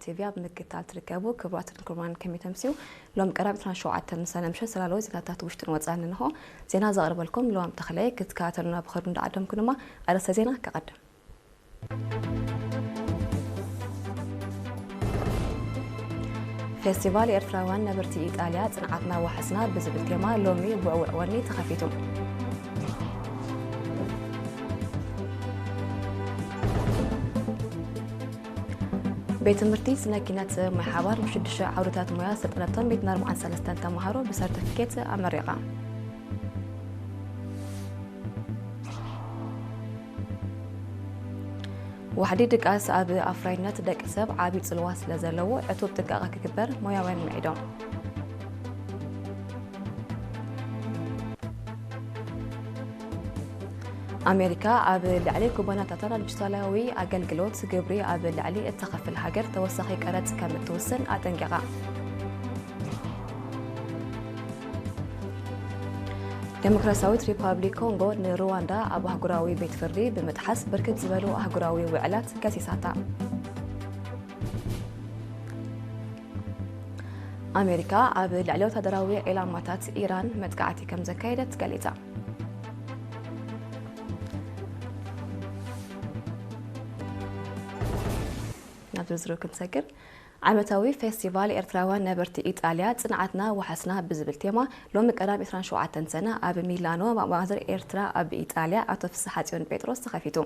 ቲቪ ኣብ ምክትታል ትርከቡ ክቡራትን ክቡራን፣ ከመይ ተምስዩ? ሎም ቀዳም ዕስራን ሸውዓተን ሰነ ምሸት ዝላለዉ ዜናታት ውሽጥን ወጻእን እንሆ። ዜና ዘቕርበልኩም ልዋም ተኽለየ፣ ክትከታተሉና ብኸሩ እንዳዓደምኩ ድማ ኣርእስተ ዜና ከቐድም። ፌስቲቫል ኤርትራውያን ነበርቲ ኢጣልያ ጽንዓትና ዋሕስና ብዝብል ቴማ ሎሚ ብዕዉዕ ወኒ ተኸፊቱ። ቤት ትምህርቲ ስነ ኪነት ማይ ሓባር ብሽዱሽተ ዓውድታት ሞያ ዝተጠለቶም ሚእትን ኣርባዓን ሰለስተን ተምሃሮ ብሰርተፊኬት ኣመሪቓ። ዋሕዲ ድቃስ ኣብ ኣፍራይነት ደቂ ሰብ ዓቢ ጽልዋ ስለ ዘለዎ ዕቱብ ጥንቃቐ ክግበር ሞያውያን ምዒዶም። ኣሜሪካ ኣብ ልዕሊ ኩባንያታታ ዲጂታላዊ ኣገልግሎት ግብሪ ኣብ ልዕሊ እተኸፍል ሃገር ተወሳኺ ቀረጽ ከም እትውስን ኣጠንቂቓ። ዴሞክራሲያዊት ሪፓብሊክ ኮንጎ ንሩዋንዳ ኣብ ኣህጉራዊ ቤት ፍርዲ ብምጥሓስ ብርክት ዝበሉ ኣህጉራዊ ውዕላት ከሲሳታ። ኣሜሪካ ኣብ ልዕሊ ወታደራዊ ዒላማታት ኢራን መጥቃዕቲ ከም ዘካየደት ገሊጻ። ናብ ዝርዝሩ ክንሰግር፣ ዓመታዊ ፌስቲቫል ኤርትራውያን ነበርቲ ኢጣልያ ጽንዓትና ዋሕስና ብዝብል ቴማ ሎሚ ቀዳም ዕስራን ሸውዓተን ሰነ ኣብ ሚላኖ ኣምባሳደር ኤርትራ ኣብ ኢጣልያ ኣቶ ፍስሓጽዮን ጴጥሮስ ተኸፊቱ።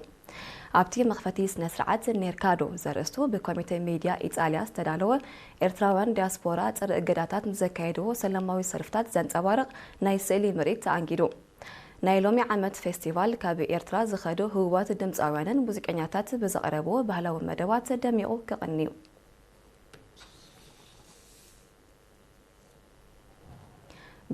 ኣብቲ መኽፈቲ ስነ ስርዓት ኔርካዶ ዘርእስቱ ብኮሚቴ ሚድያ ኢጣልያ ዝተዳለወ ኤርትራውያን ዲያስፖራ ጸረ እገዳታት ንዘካየድዎ ሰላማዊ ሰልፍታት ዘንጸባርቕ ናይ ስእሊ ምርኢት ተኣንጊዱ። ናይ ሎሚ ዓመት ፌስቲቫል ካብ ኤርትራ ዝኸዱ ህቡባት ድምጻውያንን ሙዚቀኛታት ብዘቕረብዎ ባህላዊ መደባት ደሚቑ ክቕንዩ።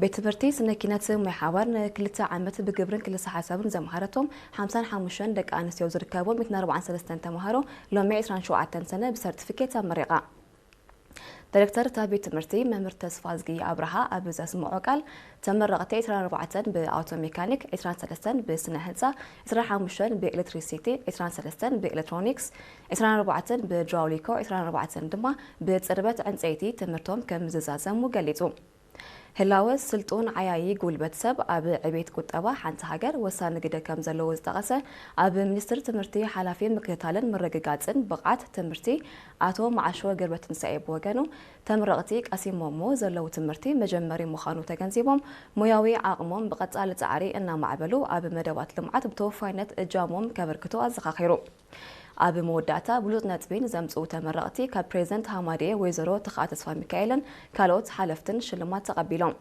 ቤት ትምህርቲ ስነ ኪነት ማይ ሓባር ንክልተ ዓመት ብግብርን ክልሰ ሓሳብን ዘምሃረቶም ሓምሳን ሓሙሽተን ደቂ ኣንስትዮ ዝርከቦም ሚእትን ኣርባዓን ሰለስተን ተምሃሮ ሎሚ ዕስራን ሸውዓተን ሰነ ብሰርቲፊኬት ኣመሪቓ። ዳይሬክተር እታ ቤት ትምህርቲ መምህር ተስፋዝጊ ኣብርሃ ኣብ ዘስምዖ ቃል፣ ተመረቕቲ ዕስራን ኣርባዕተን ብኣውቶ ሜካኒክ፣ ዕስራን ሰለስተን ብስነ ህንጻ፣ ዕስራን ሓሙሽተን ብኤሌክትሪሲቲ፣ ዕስራን ሰለስተን ብኤሌክትሮኒክስ፣ ዕስራን ኣርባዕተን ብድራውሊኮ፣ ዕስራን ኣርባዕተን ድማ ብጽርበት ዕንጸይቲ ትምህርቶም ከም ዝዛዘሙ ገሊጹ። ህላወ ስልጡን ዓያዪ ጉልበት ሰብ ኣብ ዕቤት ቁጠባ ሓንቲ ሃገር ወሳኒ ግደ ከም ዘለዎ ዝጠቐሰ ኣብ ሚኒስቴር ትምህርቲ ሓላፊ ምክትታልን ምርግጋጽን ብቕዓት ትምህርቲ ኣቶ መዓሾ ገብረትንሳኤ ብወገኑ፣ ተመረቕቲ ቀሲሞሞ ዘለዉ ትምህርቲ መጀመሪ ምዃኑ ተገንዚቦም፣ ሞያዊ ዓቕሞም ብቐጻሊ ጻዕሪ እናማዕበሉ ኣብ መደባት ልምዓት ብተወፋይነት እጃሞም ከበርክቱ ኣዘኻኺሩ። ኣብ መወዳእታ ብሉጽ ነጥቢ ንዘምጽኡ ተመረቕቲ ካብ ፕሬዝደንት ሃማደኤ ወይዘሮ ተኽኣ ተስፋሚካኤልን ካልኦት ሓለፍትን ሽልማት ተቐቢሎም።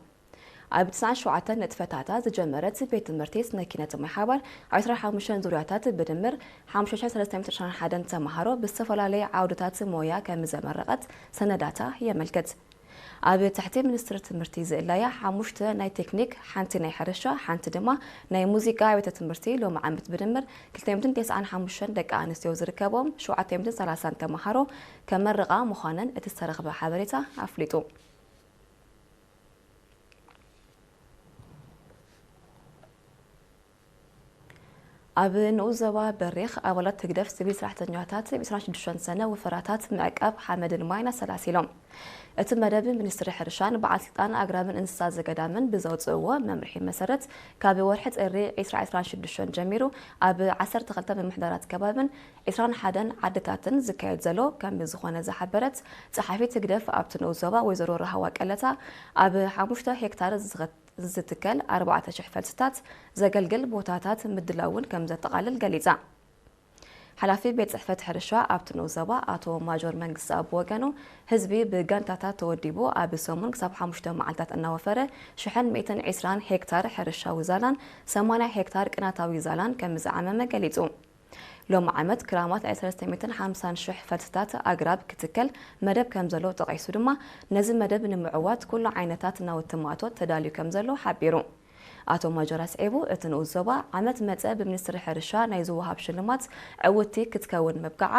ኣብ ትስዓን ሸውዓተን ንጥፈታታ ዝጀመረት ቤት ትምህርቲ ስነ ኪነት ማይ ሓባር ኣብ ዕስራን ሓሙሽተን ዙርያታት ብድምር ሓሙሽተ ሽሕን ሰለስተ ሚእትን ዕስራን ሓደን ተምሃሮ ብዝተፈላለየ ዓውድታት ሞያ ከም ዘመረቐት ሰነዳታ የመልክት። ኣብ ትሕቲ ሚኒስትሪ ትምህርቲ ዝእለያ ሓሙሽተ ናይ ቴክኒክ፣ ሓንቲ ናይ ሕርሻ፣ ሓንቲ ድማ ናይ ሙዚቃ ኣብያተ ትምህርቲ ሎሚ ዓመት ብድምር ክልተ ሚእትን ተስዓን ሓሙሽተን ደቂ ኣንስትዮ ዝርከቦም ሸውዓተ ሚእትን ሰላሳን ተምሃሮ ከመርቓ ምዃነን እቲ ዝተረኽበ ሓበሬታ ኣፍሊጡ። ኣብ ንኡስ ዞባ በሪኽ ኣባላት ህግደፍ ሲቪል ሰራሕተኛታት ዕስራን ሽዱሽተን ሰነ ወፈራታት ምዕቃብ ሓመድን ማይን ኣሰላሲሎም። እቲ መደብ ሚኒስትሪ ሕርሻን በዓል ስልጣን ኣግራብን እንስሳ ዘገዳምን ብዘውፅእዎ መምርሒ መሰረት ካብ ወርሒ ጥሪ ዕስራ ዕስራን ሽዱሽተን ጀሚሩ ኣብ ዓሰርተ ክልተ ምምሕዳራት ከባብን ዕስራን ሓደን ዓድታትን ዝካየድ ዘሎ ከም ዝኾነ ዝሓበረት ጸሓፊት ህግደፍ ኣብቲ ንኡስ ዞባ ወይዘሮ ረሃዋ ቀለታ፣ ኣብ ሓሙሽተ ሄክታር ዝትኸ-፣ ዝትከል ኣርባዕተ ሽሕ ፈልስታት ዘገልግል ቦታታት ምድላውን ከም ዘጠቓልል ገሊጻ። ሓላፊ ቤት ጽሕፈት ሕርሻ ኣብቲ ንኡስ ዞባ ኣቶ ማጆር መንግስቲ ኣብ ወገኑ፣ ህዝቢ ብጋንታታት ተወዲቡ ኣብ ሰሙን ክሳብ ሓሙሽተ መዓልታት እናወፈረ ሽሕን ሚእትን ዕስራን ሄክታር ሕርሻዊ ዛላን ሰማንያ ሄክታር ቅናታዊ ዛላን ከም ዝዓመመ ገሊጹ። ሎሚ ዓመት ክራማት ዕስራ ሰለስተ ሚእትን ሓምሳን ሽሕ ፈልስታት ኣግራብ ክትከል መደብ ከም ዘሎ ጠቒሱ ድማ፣ ነዚ መደብ ንምዕዋት ኩሉ ዓይነታት ናውቲ ማእቶት ተዳልዩ ከም ዘሎ ሓቢሩ። ኣቶ ማጆር ኣስዒቡ፣ እቲ ንኡስ ዞባ ዓመት መጸ ብሚኒስትሪ ሕርሻ ናይ ዝወሃብ ሽልማት ዕውትቲ ክትከውን ምብቃዓ፣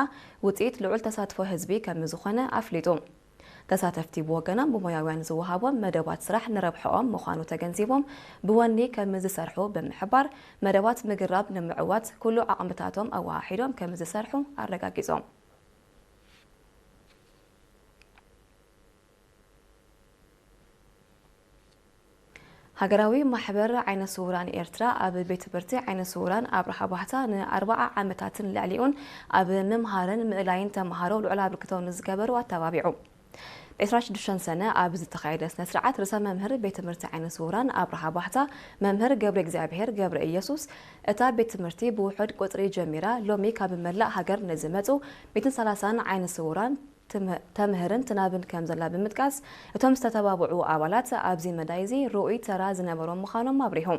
ውጽኢት ልዑል ተሳትፎ ህዝቢ ከም ዝኾነ ኣፍሊጡ። ተሳተፍቲ ብወገኖም ብሞያውያን ዝወሃቦም መደባት ስራሕ ንረብሕኦም ምዃኑ ተገንዚቦም ብወኒ ከም ዝሰርሑ ብምሕባር፣ መደባት ምግራብ ንምዕዋት ኩሉ ዓቕምታቶም ኣወሃሂዶም ከም ዝሰርሑ ኣረጋጊጾም። ሃገራዊ ማሕበር ዓይነ ስውራን ኤርትራ ኣብ ቤት ትምህርቲ ዓይነ ስውራን ኣብርሃ ባሕታ ንኣርብዓ ዓመታትን ልዕሊኡን ኣብ ምምሃርን ምእላይን ተምሃሮ ልዑል ኣበርክቶ ንዝገበሩ ኣተባቢዑ። ዕስራን ሽዱሽተን ሰነ ኣብ ዝተኻየደ ስነ ስርዓት ርእሰ መምህር ቤት ትምህርቲ ዓይነ ስውራን ኣብርሃ ባሕታ መምህር ገብረ እግዚኣብሔር ገብረ ኢየሱስ እታ ቤት ትምህርቲ ብውሑድ ቁጽሪ ጀሚራ ሎሚ ካብ መላእ ሃገር ንዝመጹ ሚእትን ሰላሳን ዓይነ ስውራን ትም- ተምህርን ትናብን ከም ዘላ ብምጥቃስ እቶም ዝተተባብዑ ኣባላት ኣብዚ መዳይ እዚ ርኡይ ተራ ዝነበሮም ምዃኖም ኣብሪሁ።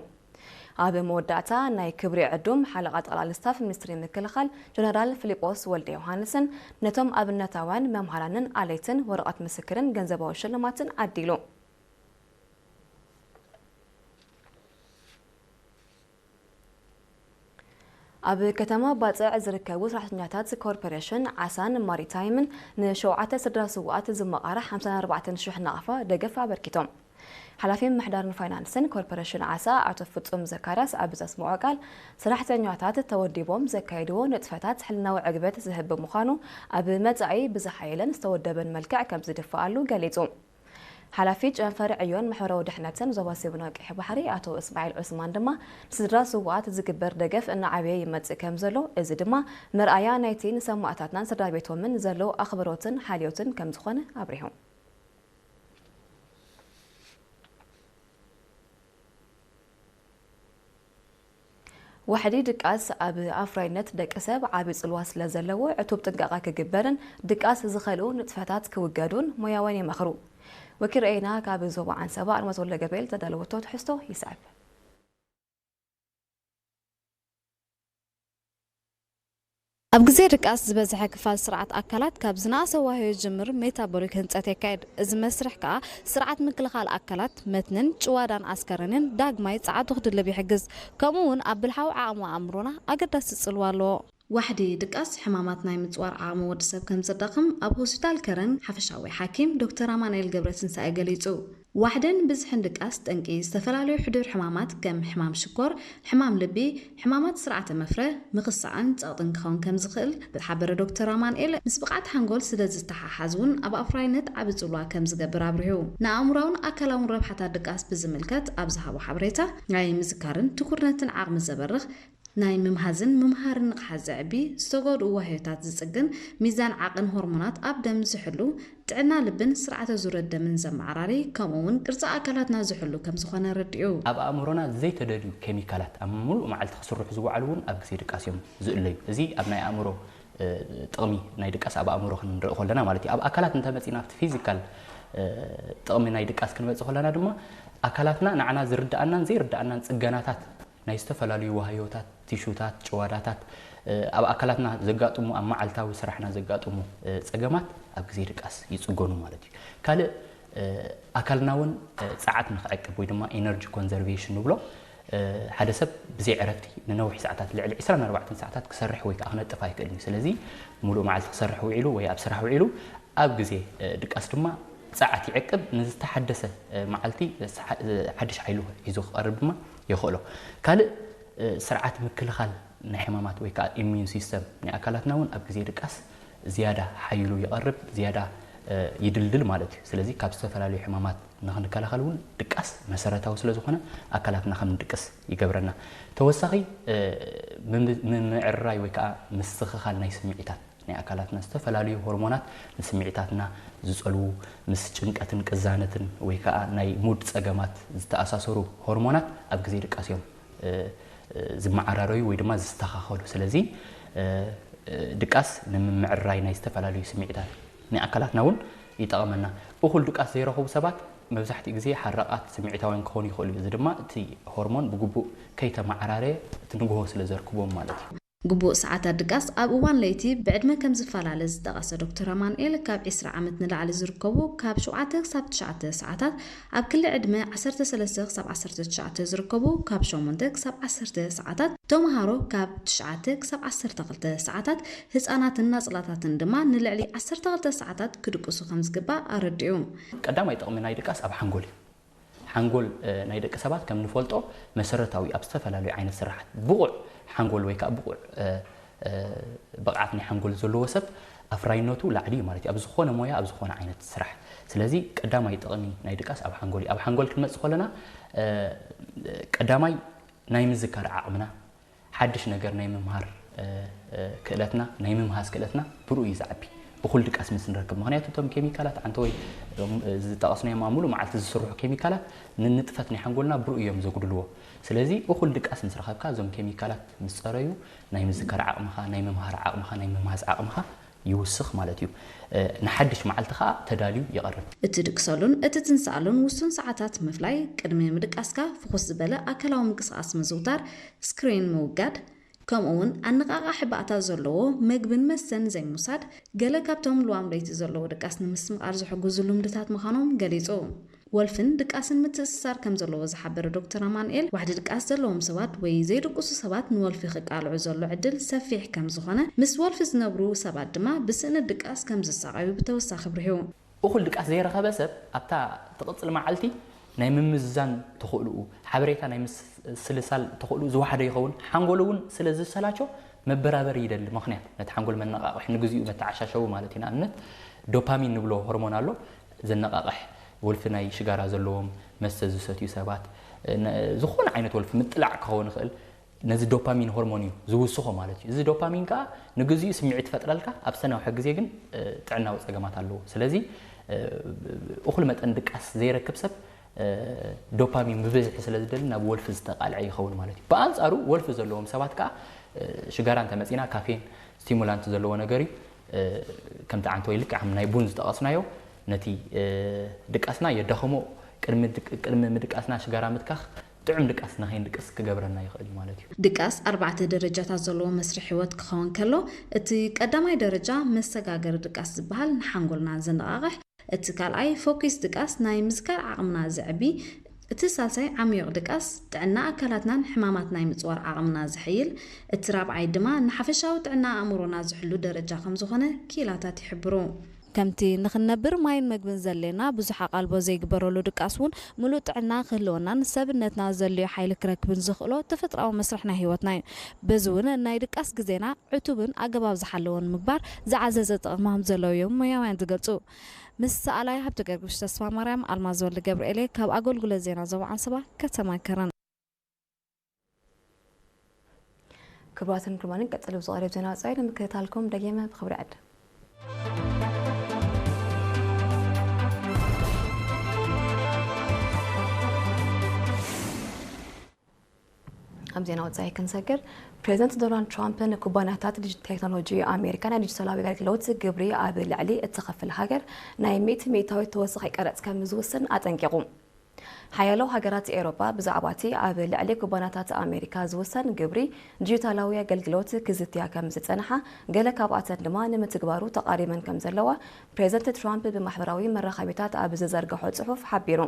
ኣብ መወዳእታ ናይ ክብሪ ዕዱም ሓለቓ ጠቕላሊ ስታፍ ሚኒስትሪ ምክልኻል ጀነራል ፊሊጶስ ወልደ ዮሃንስን ነቶም ኣብነታውያን መምሃራንን ኣለይትን ወረቐት ምስክርን ገንዘባዊ ሽልማትን ዓዲሉ። ኣብ ከተማ ባጽዕ ዝርከቡ ሰራሕተኛታት ኮርፖሬሽን ዓሳን ማሪታይምን ንሸውዓተ ስድራ ስውኣት ዝመቓረ ሓምሳን ኣርባዕተን ሽሕ ናቕፋ ደገፍ ኣበርኪቶም። ሓላፊ ምምሕዳርን ፋይናንስን ኮርፖሬሽን ዓሳ ኣቶ ፍጹም ዘካርያስ ኣብ ዘስምዖ ቃል፣ ሰራሕተኛታት ተወዲቦም ዘካየድዎ ንጥፈታት ሕልናዊ ዕግበት ዝህብ ብምዃኑ፣ ኣብ መጻኢ ብዝሓየለን ዝተወደበን መልክዕ ከም ዝድፍኣሉ ገሊጹ። ሓላፊ ጨንፈር ዕዮን ማሕበራዊ ድሕነትን ዞባ ሰሜናዊ ቀይሕ ባሕሪ ኣቶ እስማዒል ዑስማን ድማ፣ ንስድራ ስውኣት ዝግበር ደገፍ እናዓበየ ይመጽእ ከም ዘሎ፣ እዚ ድማ መርኣያ ናይቲ ንሰማእታትናን ስድራ ቤቶምን ዘሎ ኣኽብሮትን ሓልዮትን ከም ዝኾነ ኣብሪሆም። ዋሕዲ ድቃስ ኣብ ኣፍራይነት ደቂ ሰብ ዓቢ ጽልዋ ስለ ዘለዎ፣ ዕቱብ ጥንቃቐ ክግበርን ድቃስ ዝኸልኡ ንጥፈታት ክውገዱን ሞያውያን ይመኽሩ። ወኪል ርኤና ካብ ዞባ ዓንሰባ ኣርመት ወልደ ገብርኤል ዘዳለወቶ ትሕዝቶ ይስዕብ። ኣብ ግዜ ድቃስ ዝበዝሐ ክፋል ስርዓት ኣካላት ካብ ዝነኣሰ ዋህዮ ዝጅምር ሜታቦሊክ ህንጸት የካይድ። እዚ መስርሕ ከኣ ስርዓት ምክልኻል ኣካላት፣ መትንን ጭዋዳን ኣስከረንን ዳግማይ ጸዓቱ ክድልብ ይሕግዝ። ከምኡ እውን ኣብ ብልሓዊ ዓቕሚ ኣእምሮና ኣገዳሲ ጽልዋ ኣለዎ። ዋሕዲ ድቃስ ሕማማት ናይ ምጽዋር ዓቕሚ ወዲ ሰብ ከም ዘዳኽም ኣብ ሆስፒታል ከረን ሓፈሻዊ ሓኪም ዶክተር ኣማኑኤል ገብረትንሳኤ ገሊጹ። ዋሕድን ብዝሕን ድቃስ ጠንቂ ዝተፈላለዩ ሕዱር ሕማማት ከም ሕማም ሽኮር፣ ሕማም ልቢ፣ ሕማማት ስርዓተ መፍረ፣ ምኽሳዕን ጸቕጥን ክኸውን ከም ዝኽእል ዝተሓበረ ዶክተር ኣማኑኤል፣ ምስ ብቕዓት ሓንጎል ስለ ዝተሓሓዝ እውን ኣብ ኣፍራይነት ዓቢ ጽልዋ ከም ዝገብር ኣብሪሁ። ንኣእምሮኣውን ኣካላውን ረብሓታት ድቃስ ብዝምልከት ኣብ ዝሃቦ ሓበሬታ፣ ናይ ምዝካርን ትኩርነትን ዓቕሚ ዘበርኽ፣ ናይ ምምሃዝን ምምሃርን ንቕሓት ዘዕቢ፣ ዝተጎድኡ ዋህዮታት ዝጽግን፣ ሚዛን ዓቕን ሆርሞናት ኣብ ደም ዝሕሉ፣ ጥዕና ልብን ስርዓተ ዙረት ደምን ዘመዓራሪ፣ ከምኡ እውን ቅርጺ ኣካላትና ዝሕሉ ከም ዝኾነ ኣረዲኡ። ኣብ ኣእምሮና ዘይተደልዩ ኬሚካላት ኣብ ምሉእ መዓልቲ ክስርሑ ዝወዓሉ እውን ኣብ ግዜ ድቃስ እዮም ዝእለዩ። እዚ ኣብ ናይ ኣእምሮ፣ እ፣ ጥቕሚ ናይ ድቃስ ኣብ ኣእምሮ ክንርኢ ከለና ማለት እዩ። ኣብ ኣካላት እንተመጺና ኣብቲ ፊዚካል፣ እ፣ ጥቕሚ ናይ ድቃስ ክንመጽእ ከለና ድማ ኣካላትና ንዓና ዝርድኣናን ዘይርድኣናን ጽገናታት ናይ ዝተፈላለዩ ዋህዮታት፣ ቲሹታት፣ ጭዋዳታት፣ እ፣ ኣብ ኣካላትና ዘጋጥሙ፣ ኣብ መዓልታዊ ስራሕና ዘጋጥሙ፣ እ፣ ጸገማት ኣብ ግዜ ድቃስ ይጽገኑ ማለት እዩ። ካልእ፣ እ፣ ኣካልና እውን፣ እ፣ ጸዓት ንኽዕቅብ ወይ ድማ ኤነርጂ ኮንዘርቬሽን ንብሎ፣ እ፣ ሓደ ሰብ ብዘይ ዕረፍቲ ንነዊሕ ሰዓታት፣ ልዕሊ ዕስራን ኣርባዕተን ሰዓታት ክሰርሕ ወይ ከዓ ክነጥፍ ኣይክእልን እዩ። ስለዚ፣ ሙሉእ መዓልቲ ክሰርሕ ውዒሉ ወይ ኣብ ስራሕ ውዒሉ፣ ኣብ ግዜ፣ እ፣ ድቃስ ድማ ጸዓት ይዕቅብ፣ ንዝተሓደሰ፣ እ፣ መዓልቲ፣ እ፣ ሰሓ-፣ እ፣ ሓድሽ ሓይሉ ሒዙ ክቐርብ ድማ የኽእሎ። ካልእ፣ እ፣ ስርዓት ምክልኻል ናይ ሕማማት ወይ ከዓ ኢሚዩን ሲስተም ናይ ኣካላትና እውን ኣብ ግዜ ድቃስ ዝያዳ ሓይሉ ይቐርብ፣ ዝያዳ፣ እ፣ ይድልድል ማለት እዩ። ስለዚ ካብ ዝተፈላለዩ ሕማማት ንኽንከላኸል እውን ድቃስ መሰረታዊ ስለ ዝኾነ ኣካላትና ከም ንድቅስ ይገብረና። ተወሳኺ፣ እ፣ ምም-፣ ምምዕርራይ ወይ ከዓ ምስትኽኻል ናይ ስምዒታት ናይ ኣካላትና ዝተፈላለዩ ሆርሞናት ንስምዒታትና ዝጸልዉ፣ ምስ ጭንቀትን ቅዛነትን ወይ ከዓ ናይ ሙድ ጸገማት ዝተኣሳሰሩ ሆርሞናት ኣብ ግዜ ድቃስ እዮም፣ እ፣ እ፣ ዝመዓራረዩ ወይ ድማ ዝስተኻኸሉ። ስለዚ፣ እ፣ እ፣ ድቃስ ንምምዕርራይ ናይ ዝተፈላለዩ ስምዒታት ናይ ኣካላትና እውን ይጠቕመና። እኹል ድቃስ ዘይረኽቡ ሰባት መብዛሕትኡ ግዜ ሓራቓት ስምዒታውያን ክኾኑ ይኽእሉ እዩ። እዚ ድማ እቲ ሆርሞን ብግቡእ ከይተመዓራረየ እቲ ንግሆ ስለ ዘርክቦም ማለት እዩ። ግቡእ ሰዓታት ድቃስ ኣብ እዋን ለይቲ ብዕድመ ከም ዝፈላለ ዝጠቐሰ ዶክተር ኣማኑኤል፣ ካብ ዕስራ ዓመት ንላዕሊ ዝርከቡ ካብ ሸውዓተ ክሳብ ትሽዓተ ሰዓታት፣ ኣብ ክሊ ዕድመ ዓሰርተ ሰለስተ ክሳብ ዓሰርተ ትሽዓተ ዝርከቡ ካብ ሸሞንተ ክሳብ ዓሰርተ ሰዓታት፣ ተምሃሮ ካብ ትሽዓተ ክሳብ ዓሰርተ ክልተ ሰዓታት፣ ህጻናትን ናጽላታትን ድማ ንልዕሊ ዓሰርተ ክልተ ሰዓታት ክድቅሱ ከም ዝግባእ ኣረዲኡ። ቀዳማይ ጥቕሚ ናይ ድቃስ ኣብ ሓንጎል እዩ። ሓንጎል፣ እ፣ ናይ ደቂ ሰባት ከም ንፈልጦ መሰረታዊ ኣብ ዝተፈላለዩ ዓይነት ስራሓት ብቑዕ ሓንጎል ወይ ከዓ ብቑዕ፣ እ፣ እ፣ ብቕዓት ናይ ሓንጎል ዘለዎ ሰብ ኣፍራይነቱ ላዕሊ እዩ ማለት እዩ፣ ኣብ ዝኾነ ሞያ፣ ኣብ ዝኾነ ዓይነት ስራሕ። ስለዚ ቀዳማይ ጥቕሚ ናይ ድቃስ ኣብ ሓንጎል እዩ። ኣብ ሓንጎል ክንመጽእ ከለና፣ እ፣ ቀዳማይ ናይ ምዝካር ዓቕምና፣ ሓድሽ ነገር ናይ ምምሃር፣ እ፣ እ፣ ክእለትና፣ ናይ ምምሃዝ ክእለትና ብርኡ እዩ ዝዓቢ። እኹል ድቃስ ምስ ንረክብ። ምኽንያቱ እቶም ኬሚካላት፣ ዓንተወይ፣ እዞም ዝጠቐስናዮም ኣብ ሙሉእ መዓልቲ ዝስርሑ ኬሚካላት ንንጥፈት ናይ ሓንጎልና ብርኡ እዮም ዘጉድልዎ። ስለዚ እኹል ድቃስ ምስ ረኸብካ፣ እዞም ኬሚካላት ምስ ጸረዩ፣ ናይ ምዝካር ዓቕምኻ፣ ናይ ምምሃር ዓቕምኻ፣ ናይ ምምሃዝ ዓቕምኻ ይውስኽ ማለት እዩ። እ፣ ንሓድሽ መዓልቲ ኸኣ ተዳልዩ ይቐርብ። እትድቅሰሉን እትትንስኣሉን ውሱን ሰዓታት ምፍላይ፣ ቅድሚ ምድቃስካ ፍኹስ ዝበለ ኣካላዊ ምንቅስቓስ ምዝውታር፣ ስክሪን ምውጋድ፣ ከምኡ እውን ኣነቓቓሒ ባእታ ዘለዎ መግብን መስተን ዘይምውሳድ፣ ገለ ካብቶም ልዋም ለይቲ ዘለዎ ድቃስ ንምስትምቓር ዝሕግዙ ልምድታት ምዃኖም ገሊጹ። ወልፍን ድቃስን ምትእስሳር ከም ዘለዎ ዝሓበረ ዶክተር ኣማኑኤል፣ ዋሕዲ ድቃስ ዘለዎም ሰባት ወይ ዘይድቅሱ ሰባት ንወልፊ ክቃልዑ ዘሎ ዕድል ሰፊሕ ከም ዝኾነ፣ ምስ ወልፊ ዝነብሩ ሰባት ድማ ብስእነት ድቃስ ከም ዝሳቐዩ ብተወሳኺ ኣብሪሁ። እኹል ድቃስ ዘይረኸበ ሰብ ኣብታ ትቕጽል መዓልቲ ናይ ምምዝዛን ተኽእልኡ፣ ሓበሬታ ናይ ምስልሳል ተኽእልኡ ዝወሓደ ይኸውን። ሓንጎሉ እውን ስለ ዝሰላቾ መበራበሪ ይደሊ። ምኽንያት ነቲ ሓንጎል መነቓቕሒ ንግዚኡ መተዓሻሸዊ ማለት እዩ። ንኣብነት ዶፓሚን ንብሎ ሆርሞን ኣሎ፣ ዘነቓቕሕ፣ ወልፊ ናይ ሽጋራ ዘለዎም፣ መስተ ዝሰትዩ ሰባት፣ ነ-፣ ዝኾነ ዓይነት ወልፊ ምጥላዕ ክኸውን ይኽእል። ነዚ ዶፓሚን ሆርሞን እዩ ዝውስኾ ማለት እዩ። እዚ ዶፓሚን ከኣ ንግዚኡ ስምዒት ይፈጥረልካ፣ ኣብ ሰናውሒ ግዜ ግን፣ እ፣ ጥዕናዊ ጸገማት ኣለዎ። ስለዚ፣ እ፣ እኹል መጠን ድቃስ ዘይረክብ ሰብ፣ እ፣ ዶፓሚን ብብዝሒ ስለ ዝደሊ ናብ ወልፊ ዝተቃልዐ ይኸውን ማለት እዩ። ብኣንጻሩ ወልፊ ዘለዎም ሰባት ከኣ፣ እ፣ ሽጋራ እንተመጺና ካፌን፣ ስቲሙላንት ዘለዎ ነገር እዩ። እ፣ ከምቲ ዓንተወይ ልክዕ ከም ናይ ቡን ዝጠቐስናዮ ነቲ፣ እ፣ ድቃስና የዳኽሞ። ቅድሚ ድቅ-፣ ቅድሚ ምድቃስና ሽጋራ ምትካኽ ጥዑም ድቃስ ንኸይንድቅስ ክገብረና ይኽእል እዩ ማለት እዩ። ድቃስ ኣርባዕተ ደረጃታት ዘለዎ መስርሕ ህይወት ክኸውን ከሎ፣ እቲ ቀዳማይ ደረጃ መሰጋገሪ ድቃስ ዝበሃል ንሓንጎልና ዘነቓቕሕ፣ እቲ ካልኣይ ፎኪስ ድቃስ ናይ ምዝካር ዓቕምና ዘዕቢ፣ እቲ ሳልሳይ ዓሚዩቕ ድቃስ ጥዕና ኣካላትናን ሕማማት ናይ ምጽዋር ዓቕምና ዘሐይል፣ እቲ ራብዓይ ድማ ንሓፈሻዊ ጥዕና ኣእምሮና ዝሕሉ ደረጃ ከም ዝኾነ ክኢላታት ይሕብሩ። ከምቲ ንኽንነብር ማይን መግብን ዘድልየና ብዙሕ ኣቓልቦ ዘይግበረሉ ድቃስ እውን ምሉእ ጥዕና ክህልወናን ሰብነትና ዘድልዮ ሓይሊ ክረክብን ዘኽእሎ ተፈጥሮኣዊ መስርሕ ናይ ህይወትና እዩ። በዚ እውን ናይ ድቃስ ግዜና ዕቱብን ኣገባብ ዝሓለወን ምግባር ዝዓዘዘ ጥቕሚ ከም ዘለዎ እዮም ሞያውያን ዝገልጹ። ምስ ሰኣላይ ሃብተገርግሽ ተስፋማርያም፣ ኣልማዝ ወልደ ገብርኤል እየ ካብ ኣገልግሎት ዜና ዞባ ዓንሰባ ከተማ ከረን። ክቡራትን ክቡራንን፣ ቀጺሉ ብዝቐርብ ዜና ወጻኢ ንምክትታልኩም ደጊመ ብኽብሪ ዕድም። ኣብ ዜና ወጻኢ ክንሰግር፣ ፕሬዚደንት ዶናልድ ትራምፕ ንኩባንያታት ዲጂ-፣ ቴክኖሎጂ ኣሜሪካ ናይ ዲጂታላዊ ኣገልግሎት ግብሪ ኣብ ልዕሊ እትኸፍል ሃገር ናይ ሚእቲ ሚእታዊት ተወሳኺ ቀረጽ ከም ዝውስን ኣጠንቂቑ። ሓያሎ ሃገራት ኤውሮጳ ብዛዕባ እቲ ኣብ ልዕሊ ኩባንያታት ኣሜሪካ ዝውሰን ግብሪ ዲጂታላዊ ኣገልግሎት ክዝትያ ከም ዝጸንሓ፣ ገለ ካብኣተን ድማ ንምትግባሩ ተቓሪበን ከም ዘለዋ ፕሬዚደንት ትራምፕ ብማሕበራዊ መራኸቢታት ኣብ ዝዘርግሖ ጽሑፍ ሓቢሩ።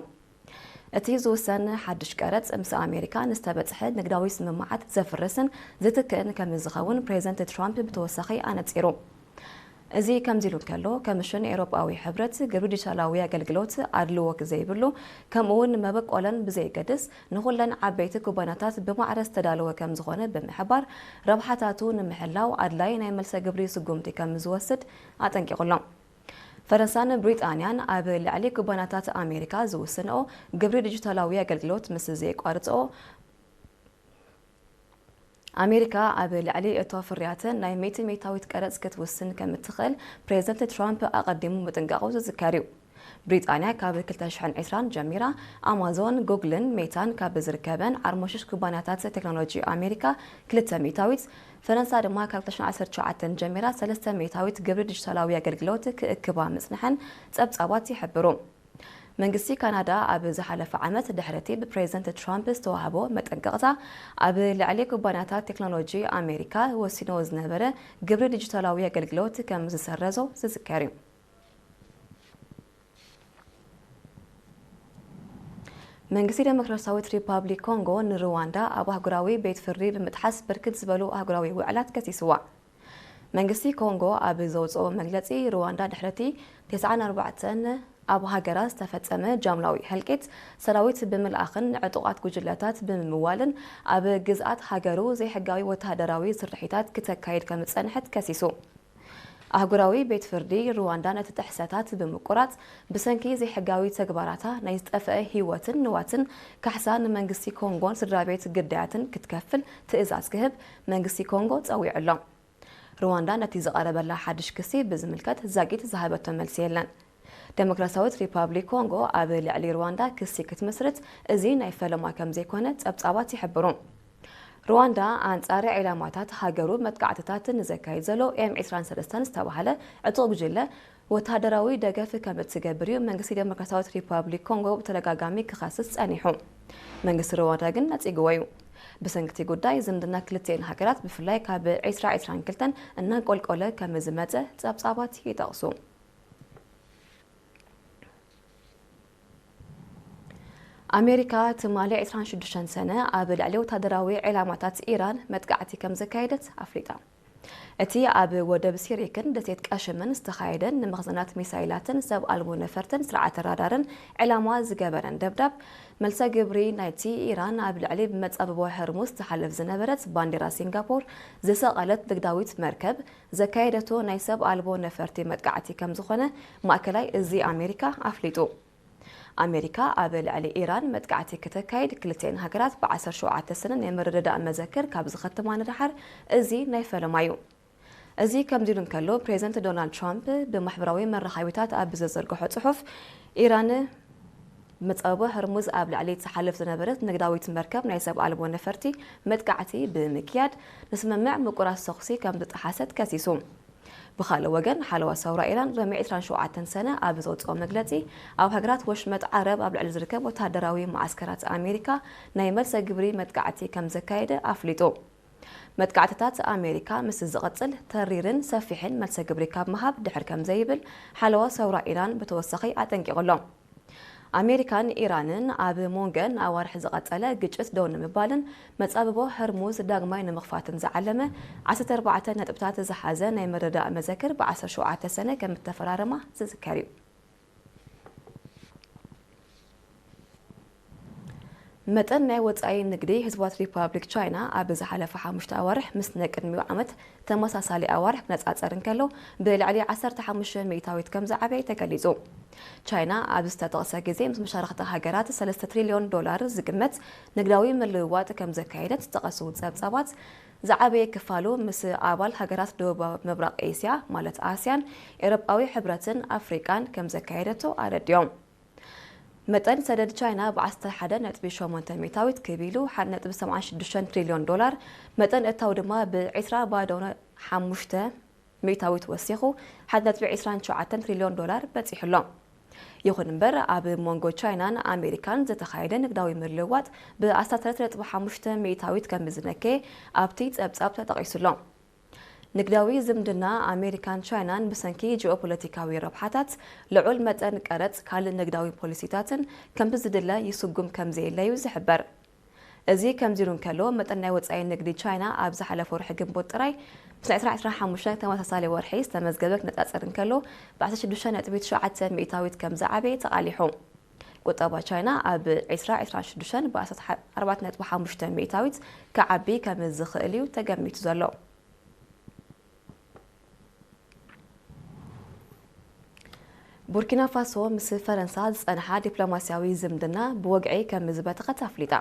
እቲ ዝውሰን ሓድሽ ቀረጽ ምስ ኣሜሪካ ንዝተበጽሐ ንግዳዊ ስምምዓት ዘፍርስን ዝትክእን ከም ዝኸውን ፕሬዚደንት ትራምፕ ብተወሳኺ ኣነጺሩ። እዚ ከምዚ ኢሉ እንከሎ፣ ኮሚሽን ኤውሮጳዊ ሕብረት ግብሪ ዲጂታላዊ ኣገልግሎት ኣድልዎ ዘይብሉ፣ ከምኡ'ውን መበቆለን ብዘይገድስ ንኹለን ዓበይቲ ኩባንያታት ብማዕረ ዝተዳለወ ከም ዝኾነ ብምሕባር፣ ረብሓታቱ ንምሕላው ኣድላይ ናይ መልሰ ግብሪ ስጉምቲ ከም ዝወስድ ኣጠንቂቑ ኣሎ። ፈረንሳን ብሪጣንያን ኣብ ልዕሊ ኩባንያታት ኣሜሪካ ዝውስንኦ ግብሪ ዲጂታላዊ ኣገልግሎት ምስ ዘየቋርጽኦ፣ ኣሜሪካ ኣብ ልዕሊ እቶ ፍርያተን ናይ ሚእቲ ሚእታዊት ቀረጽ ክትውስን ከም እትኽእል ፕሬዚደንት ትራምፕ ኣቐዲሙ ምጥንቃቑ ዝዝከር እዩ። ብሪጣንያ ካብ ክልተ ሽሕን ዕስራን ጀሚራ ኣማዞን፣ ጉግልን ሜታን ካብ ዝርከበን ዓርሞሽሽ ኩባንያታት ቴክኖሎጂ ኣሜሪካ ክልተ ሚእታዊት፣ ፈረንሳ ድማ ካብ ክልተ ሽሕን ዓሰርተ ትሽዓተን ጀሚራ ሰለስተ ሚእታዊት ግብሪ ዲጂታላዊ ኣገልግሎት ክእክባ ምጽንሐን ጸብጻባት ይሕብሩ። መንግስቲ ካናዳ ኣብ ዝሓለፈ ዓመት ድሕሪ እቲ ብፕሬዚደንት ትራምፕ ዝተዋህቦ መጠንቀቕታ፣ ኣብ ልዕሊ ኩባንያታት ቴክኖሎጂ ኣሜሪካ ወሲንዎ ዝነበረ ግብሪ ዲጂታላዊ ኣገልግሎት ከም ዝሰረዞ ዝዝከር እዩ። መንግስቲ ዴሞክራሲያዊት ሪፓብሊክ ኮንጎ ንሩዋንዳ ኣብ ኣህጉራዊ ቤት ፍርዲ ብምጥሓስ ብርክት ዝበሉ ኣህጉራዊ ውዕላት ከሲስዋ። መንግስቲ ኮንጎ ኣብ ዘውፅኦ መግለፂ፣ ሩዋንዳ ድሕሪ እቲ ተስዓን ኣርባዕተን ኣብ ሃገራ ዝተፈፀመ ጃምላዊ ህልቂት፣ ሰራዊት ብምልኣኽን ንዕጡቓት ጉጅለታት ብምምዋልን ኣብ ግዝኣት ሃገሩ ዘይሕጋዊ ወተሃደራዊ ስርሒታት ክተካይድ ከም ዝፀንሐት ከሲሱ። ኣህጉራዊ ቤት ፍርዲ ሩዋንዳ ነቲ ጥሕሰታት ብምቁራጽ፣ ብሰንኪ ዘይሕጋዊ ተግባራታ ናይ ዝጠፍአ ህይወትን ንዋትን ካሕሳ ንመንግስቲ ኮንጎን ስድራ ቤት ግዳያትን ክትከፍል ትእዛዝ ክህብ መንግስቲ ኮንጎ ጸዊዑ ኣሎ። ሩዋንዳ ነቲ ዝቐረበላ ሓድሽ ክሲ ብዝምልከት ዛጊት ዝሃበቶ መልሲ የለን። ዴሞክራሲያዊት ሪፓብሊክ ኮንጎ ኣብ ልዕሊ ሩዋንዳ ክሲ ክትምስርት እዚ ናይ ፈለማ ከም ዘይኮነ ጸብጻባት ይሕብሩ። ሩዋንዳ ኣንጻር ዒላማታት ሃገሩ መጥቃዕትታት ንዘካይድ ዘሎ ኤም ዕስራን ሰለስተን ዝተባህለ ዕጡቕ ጉጅለ ወተሃደራዊ ደገፍ ከም እትገብር እዩ መንግስቲ ዴሞክራሲያዊት ሪፓብሊክ ኮንጎ ብተደጋጋሚ ክኸስስ ጸኒሑ። መንግስቲ ሩዋንዳ ግን ነጺግዎ እዩ። ብሰንኪ እቲ ጉዳይ ዝምድና ክልቲኤን ሃገራት ብፍላይ ካብ ዕስራ ዕስራን ክልተን እናንቆልቆለ ከም ዝመጸ ጸብጻባት ይጠቕሱ። ኣሜሪካ ትማሊ ዕስራን ሽዱሽተን ሰነ ኣብ ልዕሊ ወታደራዊ ዕላማታት ኢራን መጥቃዕቲ ከም ዘካየደት ኣፍሊጣ። እቲ ኣብ ወደብ ሲሪክን ደሴት ቀሽምን ዝተኻየደን ንመኽዘናት ሚሳይላትን ሰብ ኣልቦ ነፈርትን ስርዓተ ራዳርን ዕላማ ዝገበረን ደብዳብ፣ መልሰ ግብሪ ናይቲ ኢራን ኣብ ልዕሊ ብመጻብቦ ሕርሙዝ ትሓልፍ ዝነበረት ባንዲራ ሲንጋፖር ዝሰቐለት ንግዳዊት መርከብ ዘካየደቶ ናይ ሰብ ኣልቦ ነፈርቲ መጥቃዕቲ ከም ዝኾነ ማእከላይ እዚ ኣሜሪካ ኣፍሊጡ። ኣሜሪካ ኣብ ልዕሊ ኢራን መጥቃዕቲ ከተካይድ ክልቲኤን ሃገራት ብዓሰርተ ሸውዓተ ሰነ ናይ ምርድዳእ መዘክር ካብ ዝኸትማ ንደሓር እዚ ናይ ፈለማ እዩ። እዚ ከምዚ ኢሉ እንከሎ፣ ፕሬዚደንት ዶናልድ ትራምፕ ብማሕበራዊ መራኸቢታት ኣብ ዘዘርግሖ ጽሑፍ፣ ኢራን ብመጻብቦ ሕርሙዝ ኣብ ልዕሊ ትሓልፍ ዝነበረት ንግዳዊት መርከብ ናይ ሰብ ኣልቦ ነፈርቲ መጥቃዕቲ ብምክያድ ንስምምዕ ምቁራጽ ተኹሲ ከም ዝጠሓሰት ከሲሱ። ብኻልእ ወገን፣ ሓለዋ ሰውራ ኢራን ሎሚ ዕስራን ሸውዓተን ሰነ ኣብ ዘውጽኦ መግለጺ፣ ኣብ ሃገራት ወሽመጥ ዓረብ ኣብ ልዕሊ ዝርከብ ወተሃደራዊ መዓስከራት ኣሜሪካ ናይ መልሰ ግብሪ መጥቃዕቲ ከም ዘካየደ ኣፍሊጡ። መጥቃዕትታት ኣሜሪካ ምስ ዝቕጽል፣ ተሪርን ሰፊሕን መልሰ ግብሪ ካብ ምሃብ ድሕር ከም ዘይብል ሓለዋ ሰውራ ኢራን ብተወሳኺ ኣጠንቂቑ ኣሎ። ኣሜሪካን ኢራንን ኣብ ሞንገን ኣዋርሕ ዝቐጸለ ግጭት ደው ንምባልን መጻብቦ ህርሙዝ ዳግማይ ንምኽፋትን ዝዓለመ ዓሰርተ ኣርባዕተ ነጥብታት ዝሓዘ ናይ ምርዳእ መዘክር ብ ዓሰርተ ሸውዓተ ሰነ ከም እተፈራረማ ዝዝከር እዩ። መጠን ናይ ወጻኢ ንግዲ ህዝባዊት ሪፓብሊክ ቻይና ኣብ ዝሓለፈ ሓሙሽተ ኣዋርሕ ምስ ናይ ቅድሚኡ ዓመት ተመሳሳሊ ኣዋርሕ ክነጻጸር እንከሎ ብልዕሊ ዓሰርተ ሓሙሽተ ሚእታዊት ከም ዝዓበየ ተገሊጹ። ቻይና ኣብ ዝተጠቕሰ ግዜ ምስ መሻርኽቲ ሃገራት ሰለስተ ትሪልዮን ዶላር ዝግመት ንግዳዊ ምልውዋጥ ከም ዘካየደት ዝጠቐሱ ጸብጻባት፣ ዝዓበየ ክፋሉ ምስ ኣባል ሃገራት ደቡብ ምብራቕ ኤስያ ማለት ኣስያን፣ ኤውሮጳዊ ሕብረትን ኣፍሪቃን ከም ዘካየደቶ ኣረዲኦም። መጠን ሰደድ ቻይና ብ ዓሰርተ ሓደ ነጥቢ ሸሞንተ ሚእታዊት ክብ ኢሉ ሓደ ነጥቢ ሰብዓን ሽዱሽተን ትሪልዮን ዶላር፣ መጠን እታው ድማ ብ ዕስራ ባዶ ሓሙሽተ ሚእታዊት ወሲኹ ሓደ ነጥቢ ዕስራን ሸውዓተን ትሪልዮን ዶላር በጺሑ ኣሎ። ይኹን እምበር፣ ኣብ መንጎ ቻይናን ኣሜሪካን ዝተኻየደ ንግዳዊ ምልውዋጥ ብ ዓሰርተ ሰለስተ ነጥቢ ሓሙሽተ ሚእታዊት ከም ዝነከየ ኣብቲ ጸብጻብ ተጠቒሱ ኣሎ። ንግዳዊ ዝምድና ኣሜሪካን ቻይናን ብሰንኪ ጂኦፖለቲካዊ ረብሓታት፣ ልዑል መጠን ቀረጽ፣ ካልእ ንግዳዊ ፖሊሲታትን ከምቲ ዝድለ ይስጉም ከም ዘየለዩ ዝሕበር። እዚ ከምዚ ኢሉ እንከሎ፣ መጠን ናይ ወጻኢ ንግዲ ቻይና ኣብ ዝሓለፈ ወርሒ ግንቦት ጥራይ ምስ ናይ ዕስራ ዕስራን ሓሙሽተን ተመሳሳሊ ወርሒ ዝተመዝገበ ክነጻጸር እንከሎ፣ ብ ዓሰርተ ሽዱሽተ ነጥቢ ትሽዓተ ሚእታዊት ከም ዝዓበየ ተቓሊሑ። ቁጠባ ቻይና ኣብ ዕስራ ዕስራን ሽዱሽተን ብ ኣርባዕተ ነጥቢ ሓሙሽተ ሚእታዊት ክዓቢ ከም ዝኽእል እዩ ተገሚቱ ዘሎ። ቡርኪና ፋሶ ምስ ፈረንሳ ዝጸንሓ ዲፕሎማስያዊ ዝምድና ብወግዒ ከም ዝበተኸት ኣፍሊጣ።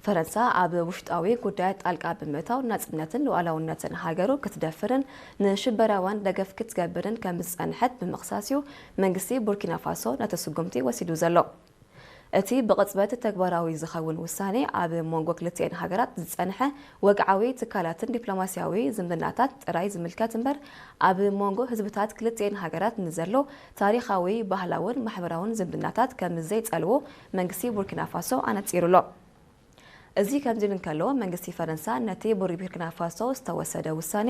ፈረንሳ ኣብ ውሽጣዊ ጉዳያት ጣልቃ ብምእታው ናጽነትን ሉዓላውነትን ሃገሩ ክትደፍርን ንሽበራውያን ደገፍ ክትገብርን ከም ዝጸንሐት ብምኽሳስ እዩ መንግስቲ ቡርኪና ፋሶ ነቲ ስጉምቲ ወሲዱ ዘሎ። እቲ ብቕጽበት ተግባራዊ ዝኸውን ውሳኔ፣ ኣብ መንጎ ክልቲኤን ሃገራት ዝጸንሐ ወግዓዊ ትካላትን ዲፕሎማስያዊ ዝምድናታት ጥራይ ዝምልከት እምበር፣ ኣብ መንጎ ህዝብታት ክልቲኤን ሃገራት ንዘሎ ታሪኻዊ፣ ባህላውን ማሕበራውን ዝምድናታት ከም ዘይጸልዎ መንግስቲ ቡርኪና ፋሶ ኣነጺሩ ኣሎ። እዚ ከምዚ ኢሉ እንከሎ፣ መንግስቲ ፈረንሳ ነቲ ብቡርኪና ፋሶ ዝተወሰደ ውሳኔ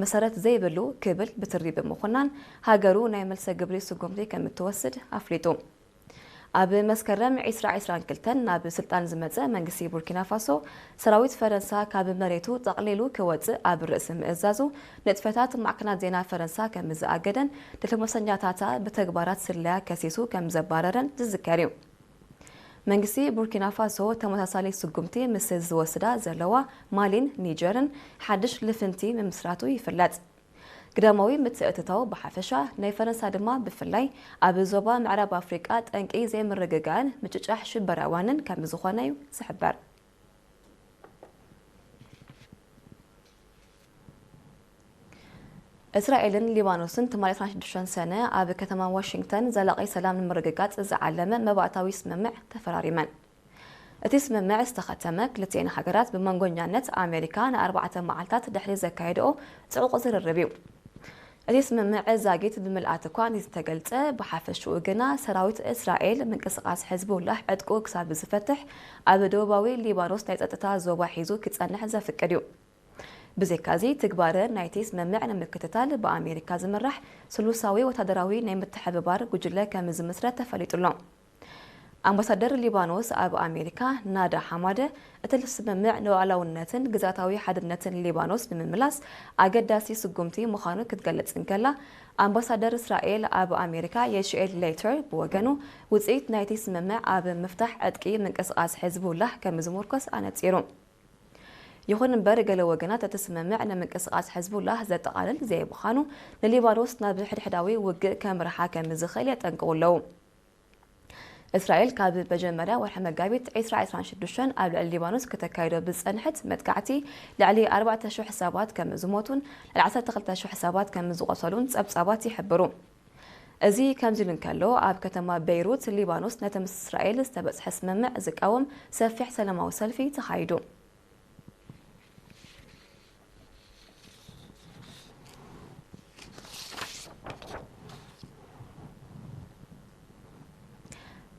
መሰረት ዘይብሉ ክብል ብትሪ ብምኹናን፣ ሃገሩ ናይ መልሰ ግብሪ ስጉምቲ ከም እትወስድ ኣፍሊጡ። ኣብ መስከረም ዕስራ ዕስራን ክልተን ናብ ስልጣን ዝመጸ መንግስቲ ቡርኪና ፋሶ፣ ሰራዊት ፈረንሳ ካብ መሬቱ ጠቕሊሉ ክወጽእ ኣብ ርእሲ ምእዛዙ፣ ንጥፈታት ማዕከናት ዜና ፈረንሳ ከም ዝኣገደን ዲፕሎማሰኛታታ ብተግባራት ስለያ ከሲሱ ከም ዘባረረን ዝዝከር እዩ። መንግስቲ ቡርኪና ፋሶ ተመሳሳሊ ስጉምቲ ምስ ዝወስዳ ዘለዋ ማሊን ኒጀርን ሓድሽ ልፍንቲ ምምስራቱ ይፍለጥ። ግዳማዊ ምትእትታው ብሓፈሻ ናይ ፈረንሳ ድማ ብፍላይ ኣብ ዞባ ምዕራብ ኣፍሪቃ ጠንቂ ዘይምርግጋእን ምጭጫሕ ሽበራዋንን ከም ዝኾነ እዩ ዝሕበር። እስራኤልን ሊባኖስን ትማሊ ዕስራን ሽዱሽተን ሰነ ኣብ ከተማ ዋሽንግተን ዘላቒ ሰላም ንምርግጋጽ ዝዓለመ መባእታዊ ስምምዕ ተፈራሪመን። እቲ ስምምዕ ዝተኸተመ ክልቲኤን ሃገራት ብመንጎኛነት ኣሜሪካ ንኣርባዕተ መዓልታት ድሕሪ ዘካየድኦ ጽዑቕ ዝርርብ እዩ። እቲ ስምምዕ ዛጊት ብምልኣት እኳ እንተተገልጸ፣ ብሓፈሽኡ ግና ሰራዊት እስራኤል ምንቅስቓስ ሕዝቡላህ ዕጥቁ ክሳብ ዝፈትሕ ኣብ ደቡባዊ ሊባኖስ ናይ ጸጥታ ዞባ ሒዙ ክጸንሕ ዘፍቅድ እዩ። ብዘይካዚ፣ ትግባረ ናይቲ ስምምዕ ንምክትታል ብኣሜሪካ ዝምራሕ ስሉሳዊ ወታደራዊ ናይ ምትሕብባር ጉጅለ ከም ዝምስረት ተፈሊጡ ኣሎ። ኣምባሳደር ሊባኖስ ኣብ ኣሜሪካ ናዳ ሓማደ፣ እቲ ስምምዕ ንሉዓላውነትን ግዝኣታዊ ሓድነትን ሊባኖስ ንምምላስ ኣገዳሲ ስጉምቲ ምዃኑ ክትገልጽ እንከላ፣ ኣምባሳደር እስራኤል ኣብ ኣሜሪካ የሽኤል ሌተር ብወገኑ፣ ውጽኢት ናይቲ ስምምዕ ኣብ ምፍታሕ ዕጥቂ ምንቅስቓስ ሕዝቡላህ ከም ዝምርኮስ ኣነጺሩ። ይኹን እምበር፣ ገለ ወገናት እቲ ስምምዕ ንምንቅስቓስ ሕዝቡላህ ዘጠቓልል ዘይምዃኑ፣ ንሊባኖስ ናብ ሕድሕዳዊ ውግእ ከምርሓ ከም ዝኽእል የጠንቅቑ ኣለዉ። እስራኤል ካብ መጀመርያ ወርሒ መጋቢት ዕስራ ዕስራን ሽዱሽተን ኣብ ልዕሊ ሊባኖስ ከተካይዶ ብዝጸንሐት መጥቃዕቲ ልዕሊ ኣርባዕተ ሽሕ ሰባት ከም ዝሞቱን ልዕሊ ዓሰርተ ክልተ ሽሕ ሰባት ከም ዝቖሰሉን ጸብጻባት ይሕብሩ። እዚ ከምዚ ኢሉ እንከሎ፣ ኣብ ከተማ ቤይሩት ሊባኖስ ነቲ ምስ እስራኤል ዝተበጽሐ ስምምዕ ዝቃወም ሰፊሕ ሰላማዊ ሰልፊ ተኻይዱ።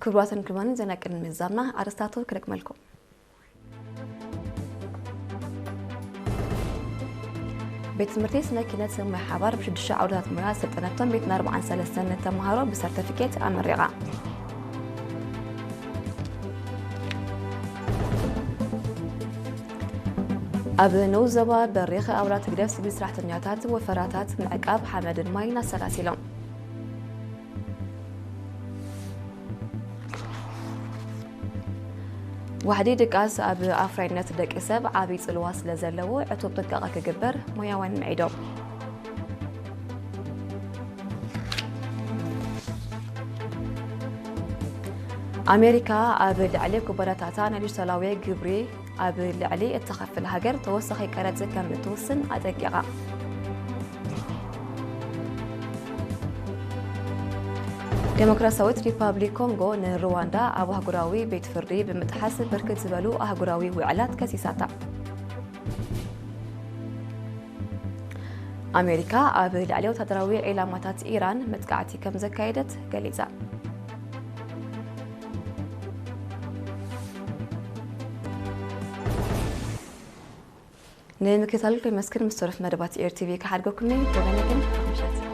ክቡራትን ክቡራንን፣ ዜና ቅድሚ ምዛምና ኣርእስታቱ ክደግመልኩም። ቤት ትምህርቲ ስነ ኪነት ሞያ ሓባር ብሽዱሽተ ዓውድታት ሞያ ዘሰልጠነቶም ሚእትን ኣርባዓን ሰለስተን ተምሃሮ ብሰርተፊኬት ኣመሪቓ። ኣብ ንኡስ ዞባ በሪኽ ኣውራ ትግደፍ ሲቪል ሰራሕተኛታት ወፈራታት ምዕቃብ ሓመድን ማይን ኣሰላሲሎም። ዋሕዲ ድቃስ ኣብ ኣፍራይነት ደቂ ሰብ ዓብዪ ጽልዋ ስለ ዘለዎ ዕቱብ ጥንቃቐ ክግበር ሞያውያን ምዒዶም። ኣሜሪካ ኣብ ልዕሊ ኩባንያታታ ናይ ዲጂታላዊ ግብሪ ኣብ ልዕሊ እትኸፍል ሃገር ተወሳኺ ቀረጽ ከም እትውስን ኣጠንቂቓ። ዴሞክራሲያዊት ሪፓብሊክ ኮንጎ ንሩዋንዳ ኣብ ኣህጉራዊ ቤት ፍርዲ ብምጥሓስ ብርክት ዝበሉ ኣህጉራዊ ውዕላት ከሲሳታ። ኣሜሪካ ኣብ ልዕሊ ወታደራዊ ዒላማታት ኢራን መጥቃዕቲ ከም ዘካየደት ገሊጻ። ንምክትታልኩም የመስግን። ምስ ተረፍ መደባት ኤር ቲቪ ክሓድገኩም እዩ። ብወገነይ ግን ምሸት።